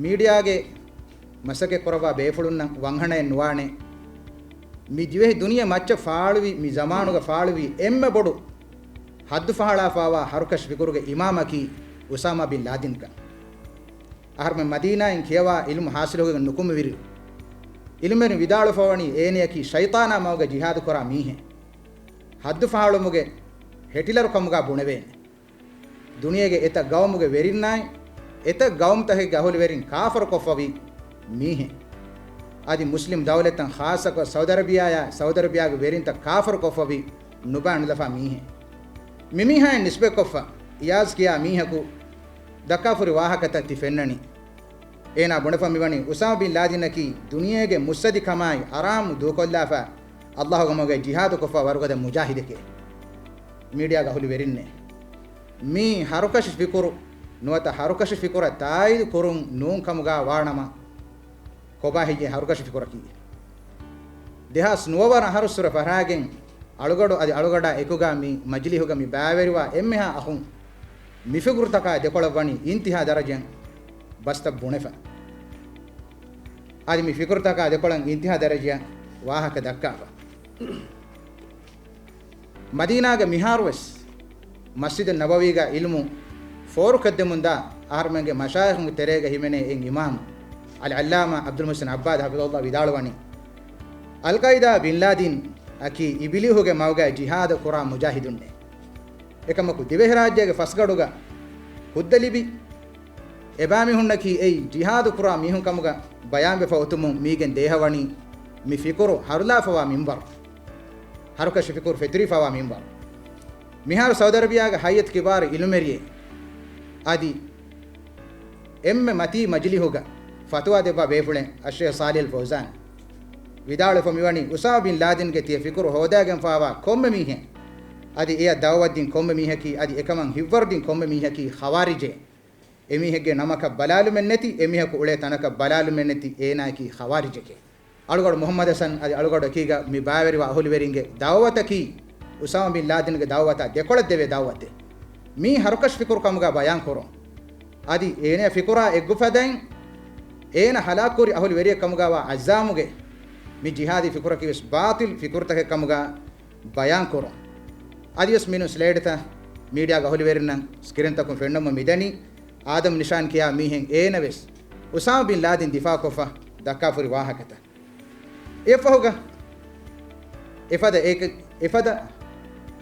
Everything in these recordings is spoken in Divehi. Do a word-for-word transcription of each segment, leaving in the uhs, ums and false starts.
މީޑިއާގެ މަސައްކަތް ކުރައްވާ ބޭފުޅުންނަށް ވަންހަނައެއް ނުވާނެ، މި ދިވެހި ދުނިޔެ މައްޗަށް ފާޅުވި، މި ޒަމާނުގަ ފާޅުވި އެންމެ ބޮޑު ހައްދު ފަހަޅާފާވާ ހަރުކަށި ފިކުރުގެ އިމާމަކީ އުސާމާ ބިން ލާދިންކަން. އަހަރުމެން މަދީނާއިން ކިޔަވާ އިލްމު ހާސިލުކޮށްގެން ނުކުމެވިއިރު، އިލްމުވެރިން ވިދާޅުވެފަވަނީ އޭނަޔަކީ ޝައިޠާނާ މަގުގަ ޖިހާދު ކުރާ މީހެއް. ހައްދު ފަހަޅުވުމުގެ ހެޓިލަރު ކަމުގަ ބުނެވޭނެ. ދުނިޔޭގެ އެތައް ގައުމުގެ ވެރިންނާއި، އެތައް ގައުމުތަކެއްގެ އަހުލުވެރިން ކާފަރު ކޮށްފަވި މީހެއް. އަދި މުސްލިމް ދައުލަތަށް ޚާއްޞަކޮށް ސައުދި އަރަބިޔާޔާ ސައުދި އަރަބިޔާގެ ވެރިންތައް ކާފަރު ކޮށްފަވި ނުބައި ނުލަފާ މީހެއް. މި މީހާއިން ނިސްބަތްކޮށްފަ އިޔާޒް ކިޔާ މީހަކު ދައްކާފުރި ވާހަކަތައް ތި ފެންނަނީ. އޭނާ ބުނެފަ މިވަނީ އުސާމާ ބިން ލާދިނަކީ ދުނިޔޭގެ މުއްސަދި ކަމާއި އަރާމު ދޫކޮށްލާފަ އައްލާހުގެ މަގުގައި ޖިހާދު ކޮށްފަ ވަރުގަދަ މުޖާހިދެކޭ. މީޑިއާގެ އަހުލުވެރިންނޭ. މީ ހަރުކަށި ފިކުރު ނުވަތަ ހަރުކަށި ފިކުރަށް ތާއީދު ކުރުން ނޫން ކަމުގަ ވާނަމަ، ކޮބާ ހެއްޔޭ ހަރުކަށި ފިކުރަކީ؟ ދެހާސް ނުވަވަނަ އަހަރުއްސުރެ ފަށާގެން އަޅުގަޑު އަދި އަޅުގަޑާ އެކުގަ މި މަޖިލީހުގަ މި ބައިވެރިވާ އެންމެހާ އަޚުން މި ފިކުރުތަކާ ދެކޮޅަށް ވަނީ އިންތިހާ ދަރަޖައިން ބަސްތައް ބުނެފަ. އަދި މި ފިކުރުތަކާ ދެކޮޅަށް އިންތިހާ ދަރަޖައަށް ވާހަކަ ދައްކާފަ. މަދީނާގެ މިހާރުވެސް މަސްޖިދު ނަބަވީގަ އިލްމު ފޯރުކޮށްދެމުންދާ އަހަރުމެންގެ މަޝާއިޚުންގެ ތެރޭގަ ހިމެނޭ އެއް އިމާމް އަލް ޢައްލާމާ ޢަބްދުލް މުޙްސިން ޢައްބާދު ޙަފިޡަހުﷲ ވިދާޅުވަނީ، އަލްޤައިދާ ބިން ލާދިން އަކީ އިބިލީހުގެ މަގުގައި ޖިހާދު ކުރާ މުޖާހިދުންނޭ. އެކަމަކު ދިވެހިރާއްޖޭގެ ފަސްގަޑުގަ ހުއްދަ ލިބި، އެބައިމީހުންނަކީ އެއީ ޖިހާދު ކުރާ މީހުން ކަމުގަ ބަޔާންވެފަ އޮތުމުން މީގެން ދޭހަވަނީ މި ފިކުރު ހަރުލާފަވާ މިންވަރު. ހަރުކަށި ފިކުރު ފެތުރިފަވާ މިންވަރު. މިހާރު ސައުދި އަރަބިޔާގެ ހައިއަތު ކިބާރު އިލްމުވެރިއެއް އަދި އެންމެ މަތީ މަޖިލީހުގަ ފަތުވާ ދެއްވާ ބޭފުޅެއް އައްޝޭޚް ޞާލިޙް އަލް ފައުޒާން ވިދާޅުވެފަ މިވަނީ، އުސާމާ ބިން ލާދިންގެ ތިޔަ ފިކުރު ހޯދާގެންފާވާ ކޮންމެ މީހެއް އަދި އެޔަށް ދައުވަތްދިން ކޮންމެ މީހަކީ އަދި އެކަމަށް ހިތްވަރުދިން ކޮންމެ މީހަކީ ޚަވާރިޖެއް. އެމީހެއްގެ ނަމަކަށް ބަލާލުމެއް ނެތި، އެމީހަކު އުޅޭ ތަނަކަށް ބަލާލުމެއް ނެތި، އޭނާއަކީ ޚަވާރިޖެކޭ. އަޅުގަޑު މުޙައްމަދު ޙަސަން އަދި އަޅުގަޑު އެކީގަ މި ބައިވެރިވާ އަހުލުވެރިންގެ ދަޢުވަތަކީ، އުސާމާ ބިން ލާދިންގެ ދަޢުވަތާ ދެކޮޅަށް ދެވޭ ދަޢުވަތެއް. މީ ހަރުކަށި ފިކުރު ކަމުގަ ބަޔާން ކުރުން. އަދި އޭނަޔަށް ފިކުރާ އެއްގޮތް ފަދައިން، އޭނަ ހަލާކުކުރި އަހުލުވެރިއެއް ކަމުގަވާ އައްޒާމުގެ މި ޖިހާދީ ފިކުރަކީ ވެސް ބާޠިލް ފިކުރުތަކެއް ކަމުގަ ބަޔާން ކުރުން. އަދިވެސް މިނޫން ސްލައިޑްތައް މީޑިއާގެ އަހުލުވެރިންނަށް ސްކްރީންތަކުން ފެންނަމުން މިދަނީ، އާދަމް ނިޝާން ކިޔާ މީހެއް އޭނަ ވެސް އުސާމާ ބިން ލާދިން ދިފާޢުކޮށްފަ ދައްކާފުރި ވާހަކަތައް. އެއަށްފަހުގަ އެފަދަ އޭކަ-، އެފަދަ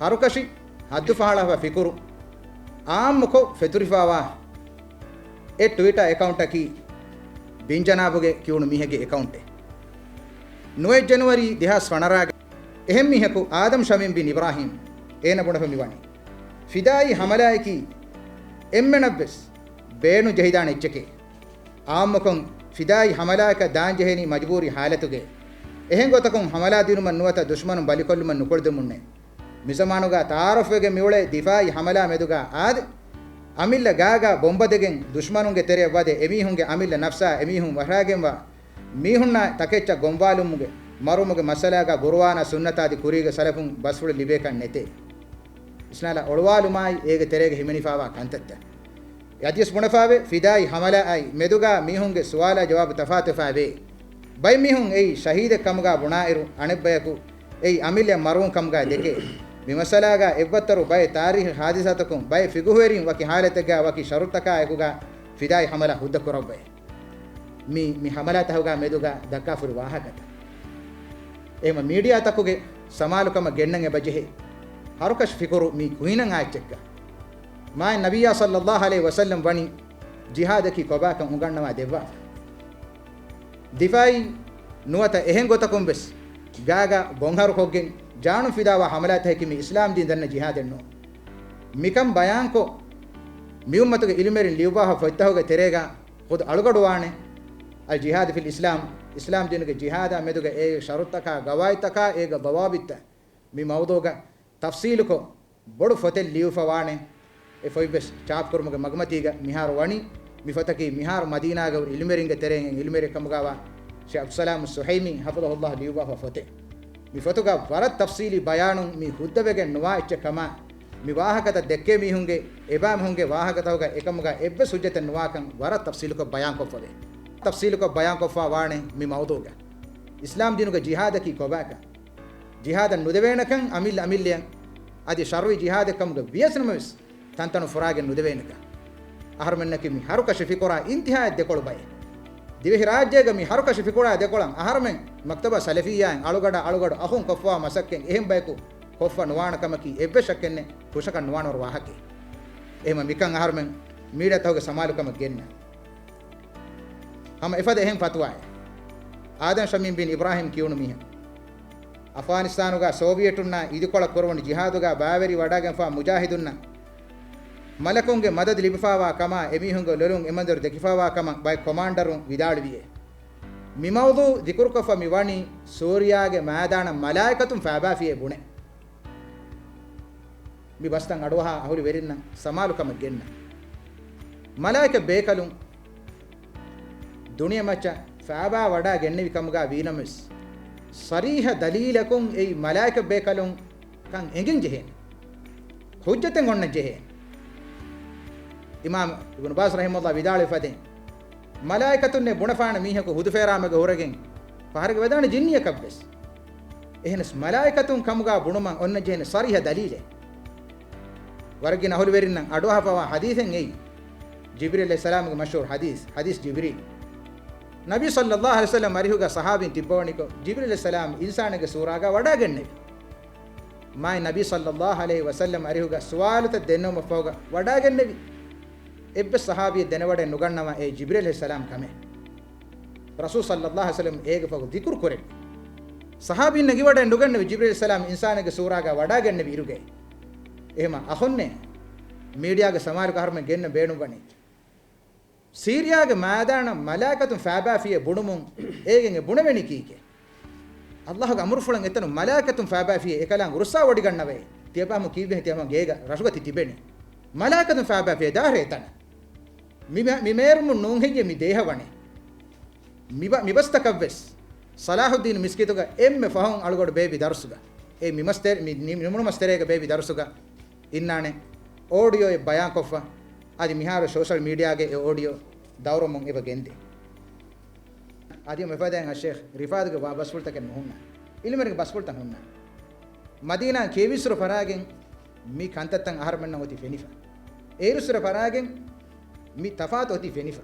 ހަރުކަށި ހައްދު ފަހަޅާފަ ފިކުރު އާއްމުކޮށް ފެތުރިފާވާ އެއް ޓުވިޓާ އެކައުންޓަކީ ބިން ޖަނާބުގެ ކިޔުނު މީހެއްގެ އެކައުންޓެއް. ނުވައެއް ޖަނުއަރީ ދެހާސް ފަނަރަގެ އެހެން މީހަކު އާދަމް ޝަމީމް ބިން އިބްރާހީމް އޭނަ ބުނެފަ މިވަނީ، ފިދާއީ ހަމަލާއަކީ އެންމެނަށްވެސް ބޭނުން ޖެހިދާނެ އެއްޗެކޭ. އާއްމުކޮށް ފިދާއީ ހަމަލާއަކަށް ދާން ޖެހެނީ މަޖުބޫރީ ހާލަތުގައި. އެހެން ގޮތަކުން ހަމަލާ ދިނުމަށް ނުވަތަ ދުޝްމަނުން ބަލިކޮށްލުމަށް ނުކުޅެދެމުންނޭ. މިޒަމާނުގަ ތަޢާރަފްވެގެން މިއުޅޭ ދިފާޢީ ހަމަލާ މެދުގަ އާދެ، އަމިއްލަ ގާގަ ބޮމްބަ ދެގެން ދުޝްމަނުންގެ ތެރެއަށް ވަދެ، އެމީހުންގެ އަމިއްލަ ނަފްސާ އެމީހުން ވަށާގެންވާ މީހުންނާ ތަކެއްޗަށް ގޮންވާލުމުގެ، މަރުވުމުގެ މައްސަލާގަ ޤުރުއާނާ ސުންނަތާ އަދި ކުރީގެ ސަލަފުން ބަސްފުޅެއް ލިބޭކަށް ނެތޭ. އިސްނާލާ އޮޅުވާލުމާއި އޭގެ ތެރޭގަ ހިމެނިފާވާ ކަންތައްތައް. އަދިވެސް ބުނެފާވޭ، ފިދާއީ ހަމަލާއާއި މެދުގަ މީހުންގެ ސުވާލާ ޖަވާބު ތަފާތުވެފާވޭ. ބައެއް މީހުން އެއީ ޝަހީދެއް ކަމުގަ ބުނާއިރު، އަނެއްބަޔަކު އެއީ އަމިއްލަ މަރުވުން ކަމުގަ ދެކޭ. މި މައްސަލާގަ އެއްވައްތަރު ބައެއް ތާރީޚީ ހާދިސާތަކުން ބައެއް ފިޤުހުވެރިން ވަކި ހާލަތެއްގަ ވަކި ޝަރުޠުތަކާ އެކުގަ ފިދާއީ ހަމަލާ ހުއްދަ ކުރައްވައޭ. މި، މި ހަމަލާތަކުގަ މެދުގަ ދައްކާފުރި ވާހަކަތައް. އެހެންވެ މީޑިއާތަކުގެ ސަމާލުކަމަށް ގެންނަން އެބަޖެހޭ. ހަރުކަށި ފިކުރު މީ ކުއިނަން އާއްޗެއްކަ. މާތް ނަބިއްޔާ ޞައްލައްލާހު ޢަލައިހި ވަސައްލަމް ވަނީ ޖިހާދަކީ ކޮބާކަން އުނގަންނަވާ ދެއްވާފަ. ދިފާޢީ ނުވަތަ އެހެން ގޮތަކުން ވެސް ގާގަ ބޮންހަރުކޮށްގެން ޖާނުން ފިދާވާ ހަމަލާތަކަކީ މި އިސްލާމްދީން ދަންނަ ޖިހާދެއް ނޫން. މިކަން ބަޔާންކޮށް، މިއުއްމަތުގެ އިލްމުވެރިން ލިޔުއްވާފަ ފޮތްތަކުގެ ތެރޭގަ ޚުދު އަޅުގަޑު ވާނެ، އަލް ޖިހާދު ފިލް އިސްލާމް، އިސްލާމް ދީނުގެ ޖިހާދާ މެދުގަ އޭގެ ޝަރުޠުތަކާ، ގަވާއިދުތަކާ، އޭގެ ޟަވާބިތްތައް، މި މައުޟޫޢުގަ ތަފްޞީލުކޮށް، ބޮޑު ފޮތެއް ލިޔުއްވާފަ ވާނެ. އެ ފޮތްވެސް ޗާޕްކުރުމުގެ މަގުމަތީގަ މިހާރު ވަނީ. މި ފޮތަކީ މިހާރު މަދީނާގަ ހުރި އިލްމުވެރިންގެ ތެރެއިން އިލްމުވެރި ކަމުގަވާ ޝޭޚް ޢަބްދުއްސަލާމް ސުހައިމީ ޙަފިޡަހުﷲ ލިޔުއްވާފަ ފޮތެއް. މި ފޮތުގަ ވަރަށް ތަފްޞީލީ ބަޔާނުން މީ ހުއްދަވެގެން ނުވާ އެއްޗެއް ކަމާ، މި ވާހަކަތައް ދެއްކޭ މީހުންގެ އެބައިމީހުންގެ ވާހަކަތަކުގަ އެކަމުގަ އެއްވެސް ހުއްޖަތެއް ނުވާކަން ވަރަށް ތަފްޞީލުކޮށް ބަޔާންކޮށްފަވޭ. ތަފްސީލުކޮށް ބަޔާންކޮށްފާ ވާނެ މި މައުޟޫގަ. އިސްލާމް ދީނުގެ ޖިހާދަކީ ކޮބާކަން، ޖިހާދަށް ނުދެވޭނެކަން އަމިއްލަ އަމިއްލައަށް އަދި ޝަރުޢީ ޖިހާދެއްކަމުގެ ވިޔަސްނަމަވެސް، ތަންތަނު ފުރާގެން ނުދެވޭނެކަން. އަހަރުމެންނަކީ މި ހަރުކަށި ފިކުރާ އިންތިހާއަށް ދެކޮޅު ބައެއް. ދިވެހިރާއްޖޭގަ މި ހަރުކަށި ފިކުރާ ދެކޮޅަށް އަހަރުމެން މަކްތަބާ ސަލަފިއްޔާއިން އަޅުގަޑާ އަޅުގަޑު އަޚުން ކޮށްފަވާ މަސައްކަތް އެހެން ބަޔަކު ކޮށްފަ ނުވާނެ ކަމަކީ އެއްވެސް ޝައްކެއް ނެތް، ކުށަކަށް ނުވާނެ ވަރު ވާހަކައެއް. އެހެމަ މިކަން އަހަރުމެން މީޑިއާތަކުގެ ސަމާލުކަމަށް ގެންނަ. ހަމަ އެފަދަ އެހެން ފަތުވާއެއް. އާދަމް ޝަމީމް ބިން އިބްރާހީމް ކިޔުނު މީހެއް. އަފްޣާނިސްތާނުގަ ސޯވިއެޓުންނާ އިދިކޮޅަށް ކުރެވުނު ޖިހާދުގަ ބައިވެރިވަޑައިގެންފާ މުޖާހިދުންނަށް މަލަކުންގެ މަދަދު ލިބިފާވާ ކަމާ އެމީހުންގެ ލޮލުން އެމަންޒަރު ދެކިފާވާ ކަމަށް ބައެއް ކޮމާންޑަރުން ވިދާޅުވިއޭ. މި މައުޟޫ ޛިކުރުކޮށްފަ މި ވަނީ ސޫރިޔާގެ މައިދާނަށް މަލާއިކަތުން ފައިބާފިޔޭ ބުނެ. މި ބަސްތައް އަޑުއަހާ އަހުލުވެރިންނަށް ސަމާލުކަމަށް ގެންނަ. މަލާއިކަ ބޭކަލުން ދުނިޔެމައްޗަށް ފައިބާ ވަޑާ ގެންނެވި ކަމުގަ ވީނަމަވެސް، ސަރީހަ ދަލީލަކުން އެއީ މަލާއިކަ ބޭކަލުން ކަން އެނގެން ޖެހޭނެ. ޙުއްޖަތެއް އޮންނަން ޖެހޭނެ. އިމާމް އިބްނު ބާޒް ރަޙިމަހުﷲ ވިދާޅުވި ފަދައިން، މަލާއިކަތުންނޭ ބުނެފާނެ މީހަކު ހުދު ފޭރާމަގަ ހުރެގެން ފަހަރެއްގަ ވެދާނެ ޖިންނިއަކަށްވެސް. އެހެނަސް މަލާއިކަތުން ކަމުގަ ބުނުމަށް އޮންނަން ޖެހޭނެ ސަރީހަ ދަލީލެއް. ވަރަށްގިނަ އަހުލުވެރިންނަށް އަޑުއަހަފަވާ ޙަދީޘެއް އެއީ. ޖިބްރީލް ޢަލައިހިއްސަލާމުގެ މަޝްހޫރު ޙަދީޘް، ޙަދީޘް ޖިބްރީލް. ނަބީ ޞައްލައްލާހު ޢަލައިހި ވަސައްލަމް އަރިހުގަ ޞަޙާބީން ތިއްބަވަނިކޮށް، ޖިބްރީލް ޢަލައިހިއްސަލާމް އިންސާނެއްގެ ޞޫރާގަ ވަޑާގެންނެވި. މާތް ނަބީ ޞައްލައްލާހު ޢަލައިހި ވަސައްލަމް އަރިހުގަ ސުވާލުތައް ދެންނެވުމަށްފަހުގަ ވަޑާގެންނެވި. އެއްވެސް ޞަޙާބީއެއް ދެނެވަޑައެއް ނުގަންނަވާ އެ ޖިބްރީލް ޢަލައިހިއްސަލާމް ކަމެއް. ރަސޫލު ޞައްލައްލާހު ޢަލައިހި ވަސައްލަމް އޭގެ ފަހު ޛިކުރު ކުރެއްވި. ޞަޙާބީން ނެގިވަޑައެއް ނުގަންނެވި ޖިބްރީލް ޢަލައިހިއްސަލާމް އިންސާނެއްގެ ޞޫރާގަ ވަޑާގެންނެވި އިރުގައި. އެހެމަ އަޚުންނޭ، މީޑިއާގެ ސަމާލުގަ އަހަރުމެން ގެންނަ ބޭނުންވަނީ. ސީރިޔާގެ މައިދާނަށް މަލާއިކަތުން ފައިބާފިޔޭ ބުނުމުން އޭގެން އެ ބުނެވެނީ ކީކޭ؟ ﷲ ގެ އަމުރުފުޅަށް އެތަނުން މަލާއިކަތުން ފައިބާފިޔޭ އެކަލާނގެ ރުއްސާ ވޮޑިގަންނަވައޭ. ތިޔަބައިމު ކީއްވެހެން ތިޔަބައިމު ގޭގަ ރަށުގަ ތި ތިބެނީ؟ މަލާއިކަތުން ފައިބާފިޔޭ ދާހޭ އެތަނަށް. މި-، މި މޭރުމުން ނޫންހެއްޔޭ މި ދޭހަވަނީ؟ މި ބަ-، މި ބަސްތަކަށްވެސް ޞަލާޙުއްދީން މިސްކިތުގަ އެންމެ ފަހުން އަޅުގަޑު ބޭއްވި ދަރުސުގަ، އެ މި މަސް ތެރެ-، މި ނި-، ނިމުނު މަސް ތެރޭގަ ބޭއްވި ދަރުސުގަ އިންނާނެ އޯޑިއޯއެއް ބަޔާންކޮށްފަ، އަދި މިހާރު ސޯޝަލް މީޑިއާގެ އެ އޯޑިއޯ ދައުރަމުން އެބަ ގެންދޭ. އަދި މިފަދައިން އައްޝޭޚް ރިފާދުގެ ވާ ބަސްފުޅުތަކެއް ނުހުންނާ. އިލްމުވެރިންގެ ބަސްފުޅުތައް ހުންނާ. މަދީނާ ކިޔެވިއްސުރު ފަރާގެން މި ކަންތައްތައް އަހަރުމެންނަށް އޮތީ ފެނިފަ. އޭރުއްސުރެ ފަރާގެން މި ތަފާތު އޮތީ ފެނިފަ.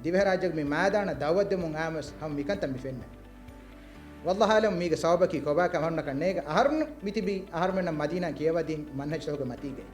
ދިވެހިރާއްޖޭގެ މި މައިދާނަށް ދައުވަތްދެމުން އާމެސް ހަމަ މިކަންތައް މި ފެންނަ. ވައްލާހު އަޢުލަމް މީގެ ސަބަބަކީ ކޮބާކަން ހަމަނަކަށް ނޭގަ އަހަރުން މިތިބީ އަހަރުމެންނަށް މަދީނާ ކިޔަވަދިން މަންހަޖުތަކުގެ މަތީގައި.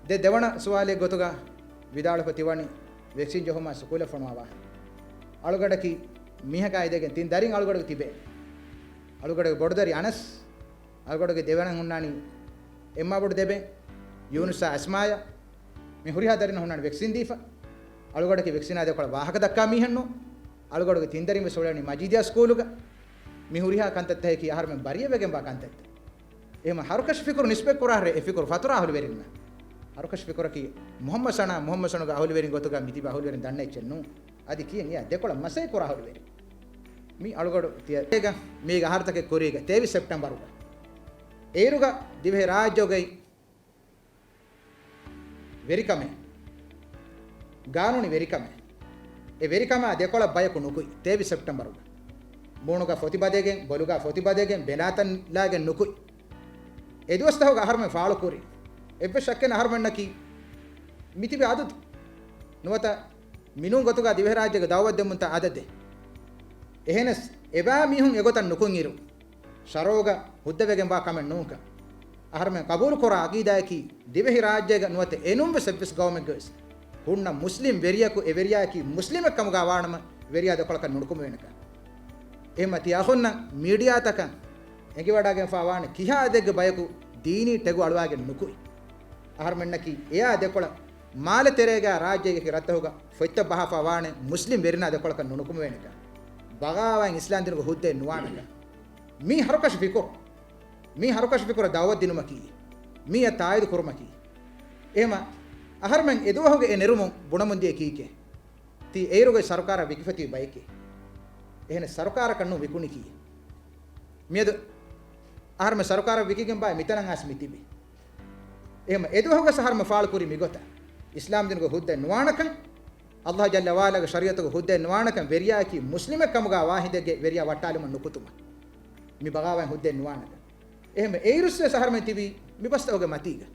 ދެ ދެވަނަ ސުވާލެއް ގޮތުގަ ވިދާޅުކޮށް ތިވަނީ ވެކްސިން ޖެހުމާ ސުކޫލަށް ފޮނުވާ ވާހަކަ. އަޅުގަޑަކީ މީހަކާ އިދެގެން ތިން ދަރިން އަޅުގަޑު ތިބޭ. އަޅުގަޑުގެ ބޮޑުދަރި އަނަސް، އަޅުގަޑުގެ ދެވަނަ ހުންނާނީ އެއްމާބޮޑު ދެބެން، ޔޫނުސާ އަސްމާޔާ، މި ހުރިހާ ދަރިން ހުންނާނީ ވެކްސިން ދީފަ. އަޅުގަޑަކީ ވެކްސިނާ ދެކޮޅަށް ވާހަކަ ދައްކާ މީހެއްނު. އަޅުގަޑުގެ ތިން ދަރިން ވެސް އުޅެނީ މަޖީދިޔާ ސްކޫލުގަ. މި ހުރިހާ ކަންތައްތަކަކީ އަހަރުމެން ބަރީއަވެގެންވާ ކަންތައްތައް. އެހެމަ ހަރުކަށި ފިކުރު ނިސްބަތް ކުރާށޭ އެ ފިކުރު ފަތުރާ އަހުލުވެރިންނަށް. ހަރުކަށި ފިކުރަކީ މުޙައްމަދު ސަނާ، މުޙައްމަދު ސަނުގެ އަހުލުވެރިން ގޮތުގަ މިތިބި އަހުލުވެރިން ދަންނަ އެއްޗެއް ނޫން. އަދި ކިޔަން އެއާ ދެކޮޅަށް މަސައްކަތް ކުރާ އަހުލުވެރިން. މި އަޅުގަޑު ތިޔަ-، އޭގަ މީގަ އަހަރުތަކެއް ކުރީގަ ތޭވީސް ސެޕްޓެމްބަރުގަ އޭރުގަ ދިވެހި ރާއްޖޭގައި ވެރިކަމެއް، ގާނޫނީ ވެރިކަމެއް. އެ ވެރިކަމާ ދެކޮޅަށް ބަޔަކު ނުކުތް ތޭވީސް ސެޕްޓެމްބަރުގަ. މޫނުގަ ފޮތި ބަދެގެން، ބޮލުގަ ފޮތި ބަދެގެން، ބެލާތަން ލާގެން ނުކުތް. އެ ދުވަސްތަކުގަ އަހަރުމެން ފާޅުކުރި. އެއްވެސް ޝައްކެއް ނެތް އަހަރުމެންނަކީ މިތިބި އަދަދު ނުވަތަ މިނޫން ގޮތުގަ ދިވެހިރާއްޖޭގެ ދައުވަތްދެމުންތާ އަދަދެއް. އެހެނަސް އެބައިމީހުން އެގޮތަށް ނުކުތްއިރު، ޝަރުޢުގަ ހުއްދަވެގެންވާ ކަމެއް ނޫންކަން. އަހަރުމެން ޤަބޫލުކުރާ ޢަޤީދާއަކީ، ދިވެހިރާއްޖޭގަ ނުވަތަ އެނޫންވެސް އެއްވެސް ޤައުމެއްގަވެސް ހުންނަ މުސްލިމް ވެރިޔަކު އެ ވެރިޔާއަކީ މުސްލިމެއް ކަމުގަ ވާނަމަ، ވެރިޔާ ދެކޮޅަކަށް ނުނުކުމެވޭނެކަން. އެހެންމަ ތިޔަ އަޚުންނަށް މީޑިއާތަކަށް އެނގިވަޑައިގެންފާ ވާނެ ކިހާ އަދަދެއްގެ ބަޔަކު ދީނީ ޓެގު އަޅުވާގެން ނުކުތް. އަހަރުމެންނަކީ އެއާ ދެކޮޅަށް މާލެ ތެރޭގަ ރާއްޖޭގެ ރަށްތަކުގަ ފޮތްތައް ބަހާފާ ވާނެ މުސްލިމް ވެރިންނާ ދެކޮޅަކަށް ނުނުކުމެވޭނެކަން. ބަޣާވާތް އިސްލާމްދީނުގެ ހުއްދައެއް ނުވާނެކަން. މީ ހަރުކަށި ފިކުރު. މީ ހަރުކަށި ފިކުރަށް ދައުވަތު ދިނުމަކީ. މީއަށް ތާއީދު ކުރުމަކީ. އެހެމަ އަހަރުމެން އެދުވަހުގެ އެ ނެރުމުން ބުނަމުންދިޔަ ކީކޭ؟ ތީ އޭރުގައި ސަރުކާރަށް ވިކިފަތި ބައެކޭ. އެހެނެއް ސަރުކާރަކަށް ނޫން ވިކުނީކީ. މިއަދު އަހަރުމެން ސަރުކާރަށް ވިކިގެން ބާއި މިތަނަށް އައިސް މި ތިބި. އެހެމަ އެދުވަހުގަސް އަހަރުމެން ފާޅުކުރީ މިގޮތަށް. އިސްލާމްދީނުގެ ހުއްދައެއް ނުވާނެކަން. ﷲ ޖައްލަ ވަޢަލާގެ ޝަރީޢަތުގެ ހުއްދައެއް ނުވާނެކަން، ވެރިޔާއަކީ މުސްލިމެއް ކަމުގަ ވާ ހިނދެއްގެ ވެރިޔާ ވައްޓާލުމަށް ނުކުތުމަށް. މި ބަޣާވާތް ހުއްދައެއް ނުވާނެކަން. އެހެން އެއިރުސްވެސް އަހަރުމެން ތިބީ މި ބަސްތަކުގެ މަތީގަ.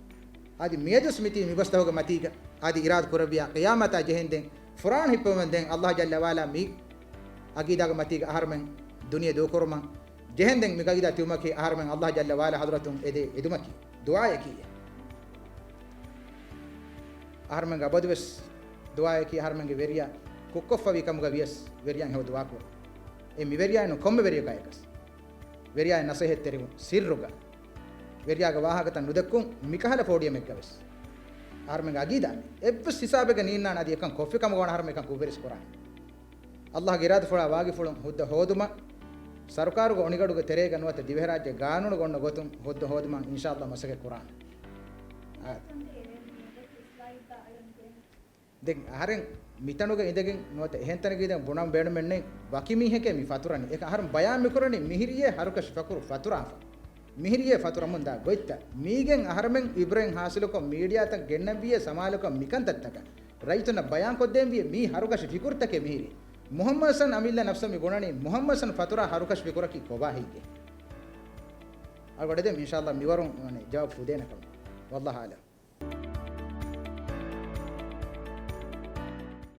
އަދި މިއަދުސް މިތީ މި ބަސްތަކުގެ މަތީގަ. އަދި އިރާދަ ކުރެއްވިޔާ ޤިޔާމަތާ ޖެހެންދެން، ފުރާނަ ހިއްޕަވަމެންދެން ﷲ ޖައްލަ ވަޢަލާ މި އަގީދާގެ މަތީގަ އަހަރުމެން ދުނިޔެ ދޫކުރުމަށް ޖެހެންދެން މި އަގީދާ ތިބުމަކީ އަހަރުމެން ﷲ ޖައްލަ ވަޢަލާ ޙަޟްރަތުން އެދޭ އެދުމަކީ، ދުޢާޔަކީ. އަހަރުމެންގެ އަބަދުވެސް ދުޢާޔަކީ އަހަރުމެންގެ ވެރިޔާ ކުށްކޮށްފަވި ކަމުގަ ވިޔަސް ވެރިޔާއަށް ހެޔޮ ދުޢާކުރުން. އެ މިވެރިޔާއެއްނު ކޮންމެ ވެރިޔަކާއެކަސް. ވެރިޔާއަށް ނަސޭހަތްތެރިވުން، ސިއްރުގަ. ވެރިޔާގެ ވާހަކަތައް ނުދެއްކުން މިކަހަލަ ޕޯޑިއަމެއްގަވެސް. އަހަރުމެންގެ އަގީދާ މި. އެއްވެސް ހިސާބެއްގަ ނީންނާނެ އަދި އެކަން ކޮށްފި ކަމުގަ ވާނަ އަހަރުމެން އެކަން ކުށްވެރިވެސް ކުރާނެ. ﷲގެ އިރާދަފުޅާ ވާގިފުޅުން ހުއްދަ ހޯދުމަށް ސަރުކާރުގެ އޮނިގަނޑުގެ ތެރޭގަ ނުވަތަ ދިވެހިރާއްޖެ ގާނޫނުގަ އޮންނަ ގޮތުން ހުއްދަ ހޯދުމަށް އިންޝާﷲ މަސައްކަތް ކުރާނެ. އާ. ދެން އަހަރެން މިތަނުގަ އިނދެގެން ނުވަތަ އެހެން ތަނެއްގަ އިނދެގެން ބުނަން ބޭނުމެއް ނެތް، ވަކި މީހެކޭ މި ފަތުރަނީ. އެކަ އަހަރެން ބަޔާން މިކުރަނީ މިހިރީއޭ ހަރުކަށި ފަކުރު ފަތުރާފަ. މިހިރީއޭ ފަތުރަމުންދާ ގޮތްތައް. މީގެން އަހަރެމެން އިބްރަތް ހާސިލުކޮށް މީޑިއާތައް ގެންނަންވީއޭ ސަމާލުކަން މިކަންތައްތަކަށް. ރައްޔިތުންނަށް ބަޔާންކޮށްދޭންވީއޭ މީ ހަރުކަށި ފިކުރުތަކޭ މިހިރީ. މުޙައްމަދު ޙަސަން އަމިއްލަ ނަފްސަށް މި ބުނަނީ މުޙައްމަދު ޙަސަން ފަތުރާ ހަރުކަށި ފިކުރަކީ ކޮބާ ހެއްޔޭ؟ އަޅުގަޑެދެން އިންޝާﷲ މިވަރުން ޖަވާބު ފުދޭނެ ކަމަށް. ވައްލާހު އަޢުލަމް.